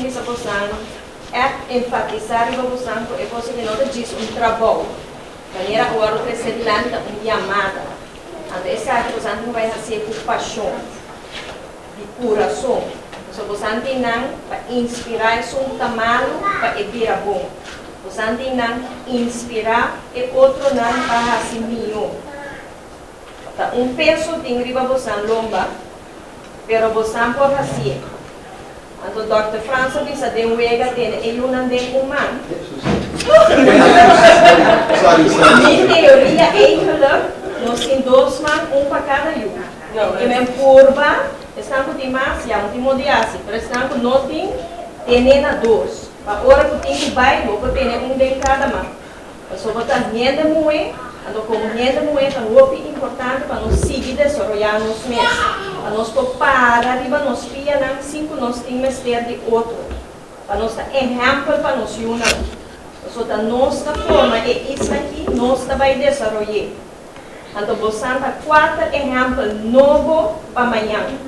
bisa boso, echt enfatisá riba boso ku e kos ku no ta djis un trabou. Manera awor trese dilanti, un yamada. Anto esaki boso bai hasi ku pashon, di kurason. So boso nan pa inspirá esun ta malu pa e bira bon. Boso nan inspirá e otronan pa hasi mihó. Ta un peso tin riba boso lomba, pero boso por hasi. Anto Dr. Frans a bisa den wega tene e yunan den un man. Sorry, sorry. Mi teoria eigenlijk, nos tin dos man, un pa kada yu. No, E men purba, esnan ku tin mas, ya no tin modi hasi, pero esnan ku no tin, tene na dos. Pa ora ku tin ku bai, bo por tene un den kada man. So bo ta hende muhé, anto komo hende muhé ta hopi importante pa nos sigui desaroyá nos mes. Pa nos por para riba nos pianan sin ku nos tin mester di otro. Pa nos ta ehèmpel pa nos yunan. So ta nos ta forma e isla aki, nos ta bai desaroyá. Anto boso ta kuater ehèmpel nobo pa mañan.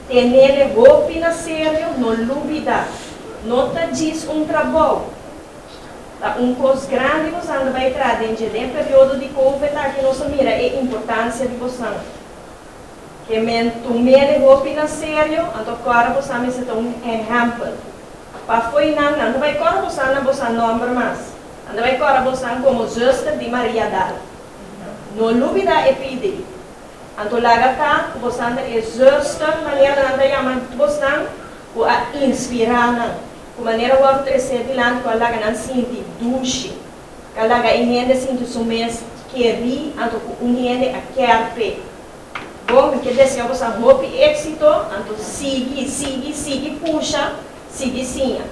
Tene hopi na serio, no lubidá. No ta djis un trabou. Ta un kos grandi boso ta bai traha den periodo di COVID aki nos a mira e importansia di boso. Ke men tum'é hopi na serio, anto awor boso ta un ehèmpel. Pa fo'i nan, nan bai kòrda boso na boso nòmber mas. Nan bai kòrda boso komo zuster di Maria Dal. No lubidá e pidi. Anto laga ta, boso e zuster, manera nan ta yama boso, ku a inspirá nan. Ku manera wòrdu trese dilanti ku a laga nan sinti dushi. Ku a laga e hende sinti su mes kerí, anto ku un hende a kier p'e. Bon, mi ke deseá boso hopi éksito, anto sigui, sigui, sigui pusha, sigui siña.